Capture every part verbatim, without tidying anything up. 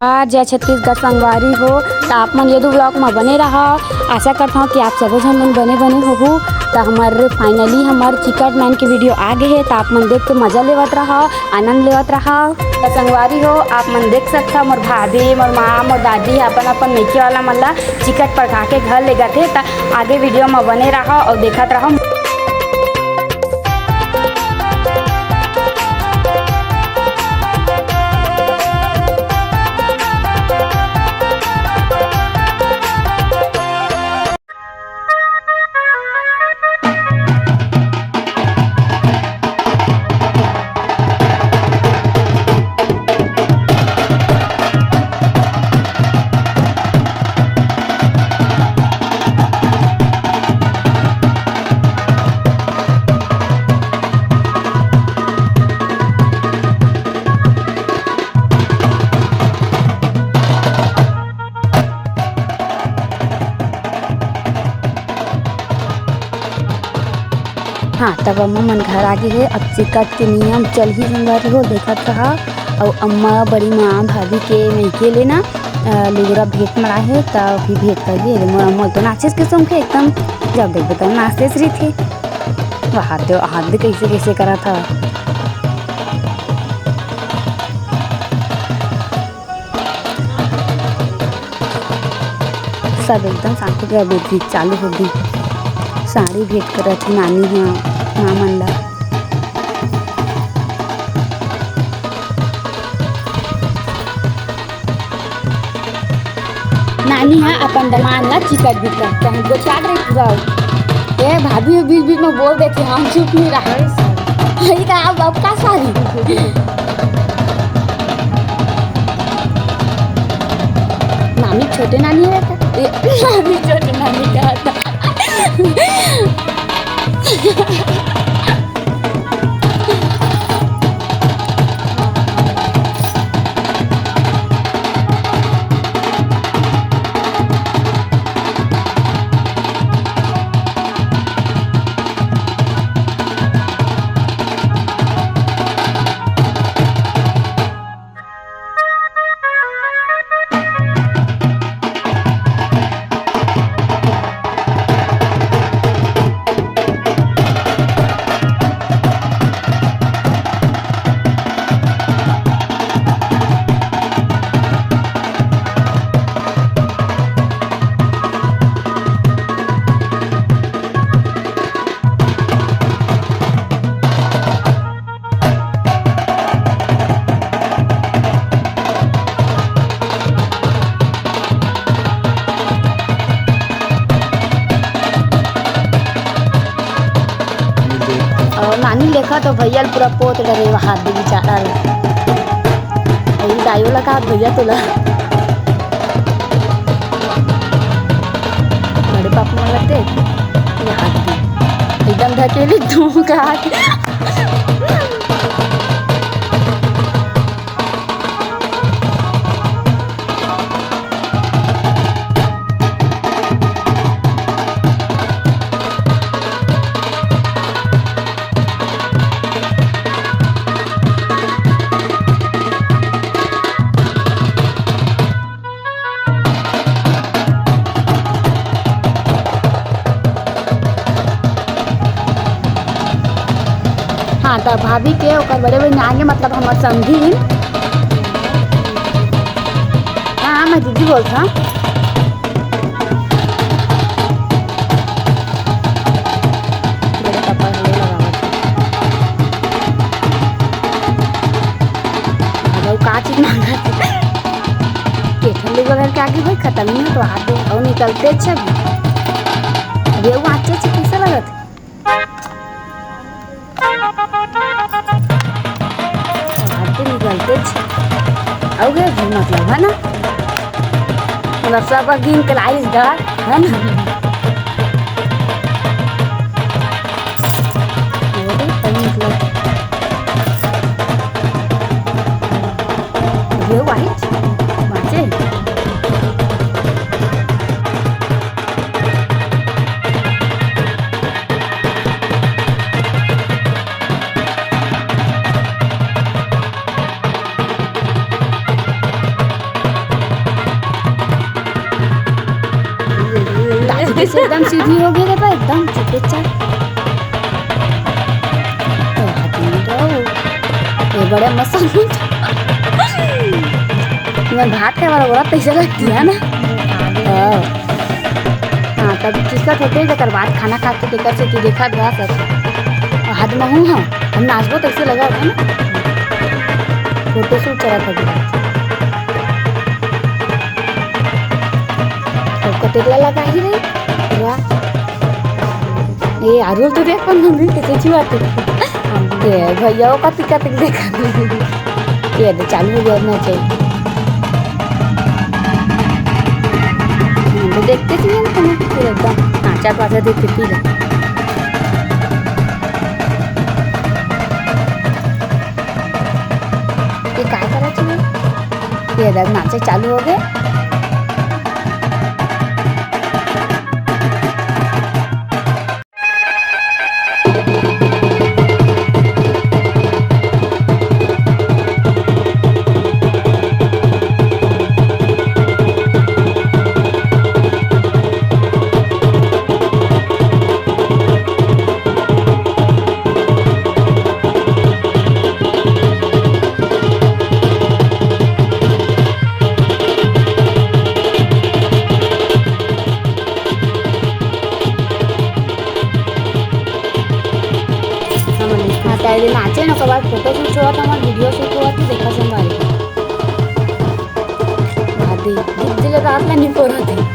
आ, जय छत्तीसगढ़ संगवारी हो, त आप मन यदु vlog म बने रहव। आशा करथंव कि आप सबो झन मन बने बने होहू। त हमर finally हमर चिकट मैन के video आ गे हे, त आप मन देख के मजा लेवत रहव, आनंद लेवत रहव। त संगवारी हो, आप मन देख सकथव, मोर भाभी, मोर माँ, मोर दादी ह अपन अपन मइके वाला मन ला चिकट परघा के घर ले जाथे। त आगे video म बने रहव अउ देखत रहव। हाँ, तब अम्मा मन घर आ गे हे। अब चिकट के नियम चलही संगवारी हो, देखत रहा। अउ अम्मा, बड़ी माँ, भाभी के मइके ले ना, अ, लुगरा भेंट मड़ा हे, त अभी भेंट कर गे। मोर अम्मा तो नाचेस के शौक हे एकदम, जब देखबे तब नाचतेस रहिथे। हाथ दे, हाथ दे, कइसे कइसे करत हव। सब एकदम साथे गए भेंट चालू हो गे। साड़ी भेंट करत हे नानी ह माँ मन ला। नानी ह अपन दमांद ला चिकट भी करत हे, गोचार रही पूरा। ए भाभी बीच बीच में बोल देथे, हम चुप नहीं रहा। यही का अब, अब का सारी? नानी छोटे नानी हे का? ए, नानी छोटे नानी का था। अउ नानी लेखा तो भैया ल पूरा पोत डरे, हाथ दे बेचारा ल। अउ दाई वाला का भैया तोला। बड़े पापा मन लगते, ये हाथ दे। एकदम ढकेली तू का हाथ। हाँ, त भाभी के ओकर बड़े बहिन आगे, मतलब हमर समधिन। हाँ, हाँ, मैं दीदी बोलत हँव। बड़े पापा हल्ला लगावत हे। अब अउ का चीज मांगत हे? के ठन लुगा घर के आगे भाई खतम नहीं हो तो आगे अउ निकलते अच्छा भी। अभी अउ आचे आचे कैसा लगत हे? आगे निकलते अच्छा। अउ गए भी मतलब है ना? मतलब सब गिन के लाइस घर, है ना? अरे, तब मतलब ये वाइट बाँचे। एकदम सीधी हो गई रे भाई, एकदम चुपचाप। ये बड़े मस्त। मैं भात खाए वाला बोला, पैसा लगती है ना। हाँ। हाँ, तब जिसका छोटे, जेकर बाद खाना खाते, तेकर से तू देखा गया सब। और हाथ में हूँ, हाँ, हम नाचबो तैसे लगा था ना। फोटो शूट चला था। तो कटेला लगा ही रही। वाह। ये अरुल तो देख, कौन मंदिर के सच्ची बात है। ये भैया वो कति कति देखा। ये तो चालू हो गया ना, चाहिए। तो देखते थे हम, तुम फिर एकदम नाचा पाचा देखते थे। ये काय करा चाहिए? ये देख, नाचे चालू हो गए। हाँ, त एदे नाचे न, ओकर बाद फोटो शूट होवत, हमर वीडियो शूट होवत, देखा संगवारी। हाँ, दे, दे, दिले रात में नहीं पोरत है।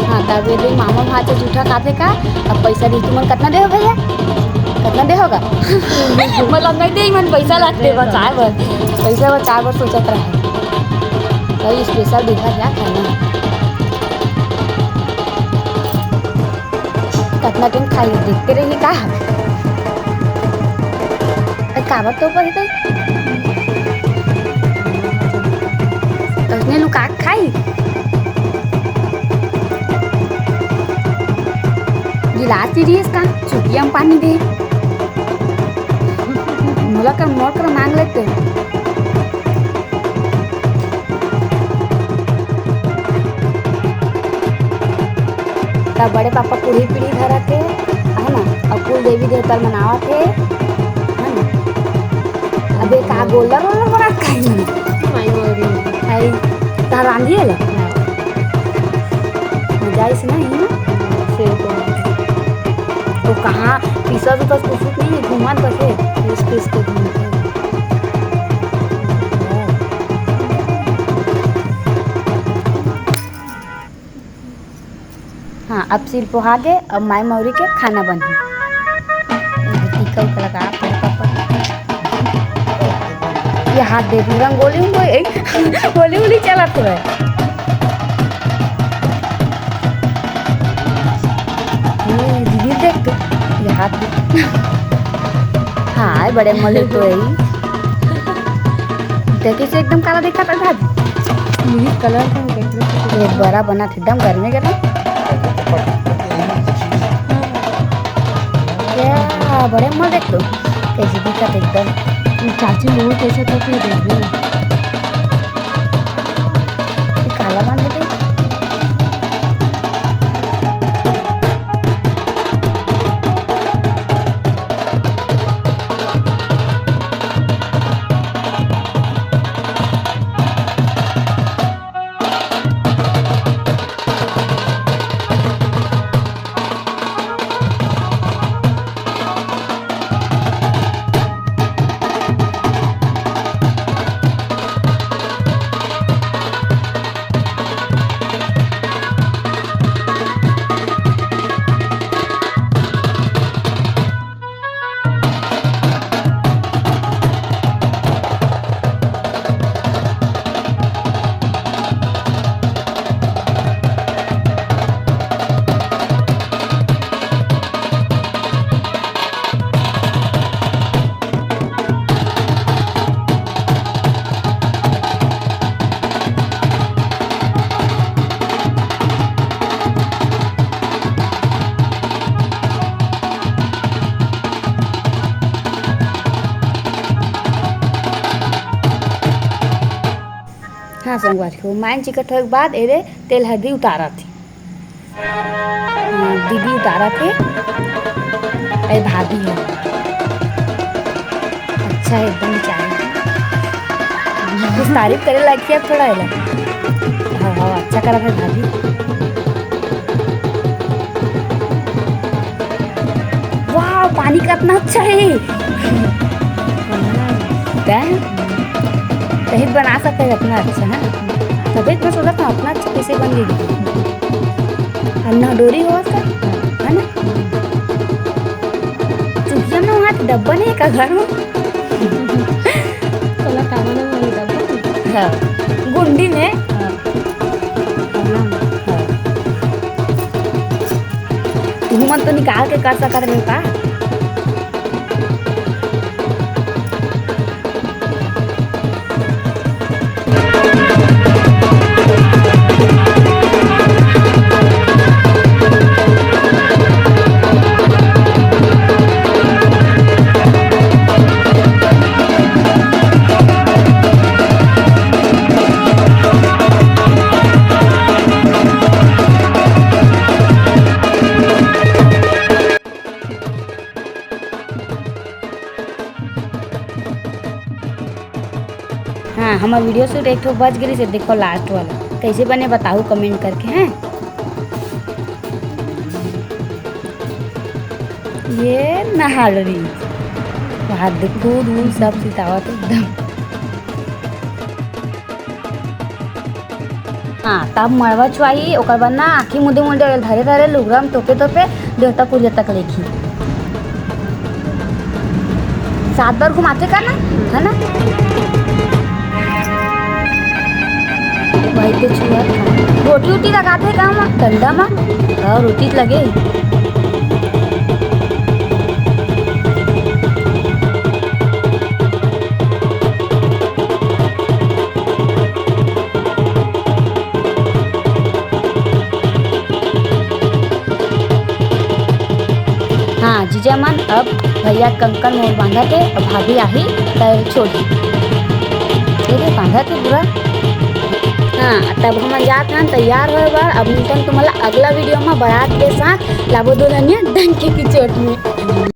हाँ, तब ये दिन मामा भांचा जूठा खाथे का? अब पैसा दे, तुमन कतना दे हो भैया? कतना दे होगा? मतलब नहीं दे, मन पैसा लागते बचाए बर, पैसा बचाए बर सोचत रहे। कई स्पेशल देखा क्या खाना। कतना दिन खाई, देखते रहिए का। अरे काबर तो ऊपर है? तसने लुका के खाई। गिलास ही रिहिस का, चुकिया में पानी दे। मोला कर, मोर कर मांग लेते। तब बड़े पापा पूरी पीढ़ी धरत हे, है ना? अउ कुल देवी देवता ल मनावत हे, है ना? अबे का गोल्डन रोलर बना खाई? माई मोरी। आई, तहार रांधी हे ला? हाँ। मजा आइस ना, ही ना? सेव तो। तो कहाँ पीसा तो कुछ नहीं, घुमा तो के, पीस पीस के घूमते। हाँ, अब सिल पोहा गे, अब माई मौरी के खाना बनही। टीका उका लगा, ये हाथ दे, रंगोली उंगोली, होली होली चलत हवे। ये दीदी देख तो, ये हाथ दे। हाँ, बड़े मले तो है। देखिस एकदम काला देखा था भाभी। ये कलर तो देख लो। ये बड़ा बना था, एकदम गर्मी के ना। क्या, बड़े मले तो। कैसे दिखा था एकदम। चाची मोर कैसे तो फिर देख लो। ये काला बांध दे। संगवारी हो, मायन चिकट होए के बाद एदे तेल हरदी उतारत हे। हाँ, दीदी उतारत हे। ए भाभी हे। अच्छा हे, एकदम चाय। कुछ तारीफ करे लायक हे अब थोड़ा एला। हाँ, हाँ, अच्छा करत हे भाभी। वाह, पानी कतना अच्छा हे। तैं, तहीं बना सकत हे अतना अच्छा, है ना? तभे तो मैं सोचत हँव, अतना अच्छा कइसे बन गे? अउ ना डोरी होवत का, है ना? चुकिया में वहाँ डब्बा नइ हे का घर में? तोला का मालूम हे डब्बा? हाँ, गुंडी में। हाँ। हाँ। तुहू मन तो निकाल के कर सकत रहे का? हाँ, हमर video shoot एक ठो बच गे रिहिसे, देखो last वाला। कइसे बने बताहू comment करके, हैं? ये नहा डरी। हाथ देखो, धूल सब सितावत एकदम। हाँ, तब मड़वा चुवाही, ओकर बाद ना आँखी मुदे मुदे धरे धरे लुगरा में तोपे तोपे देवता पूजा तक लेखी। सात बार घुमाथे का ना, है ना? वही तो छुआ था। रोटी उटी लगाथे का मा, कंदा मा? हाँ, रोटी तो लगे। हाँ, जीजा मन, अब भैया कंकन मोर बांधत हे, अब भाभी आही, त छोड़ही। ठीक है, बांधत हे पूरा। हाँ, तब हमन जात हन तैयार होए बर। अब मिलथन तुमन ला अगला video में बारात के साथ। लाबो दुल्हनिया डंके की चोट में।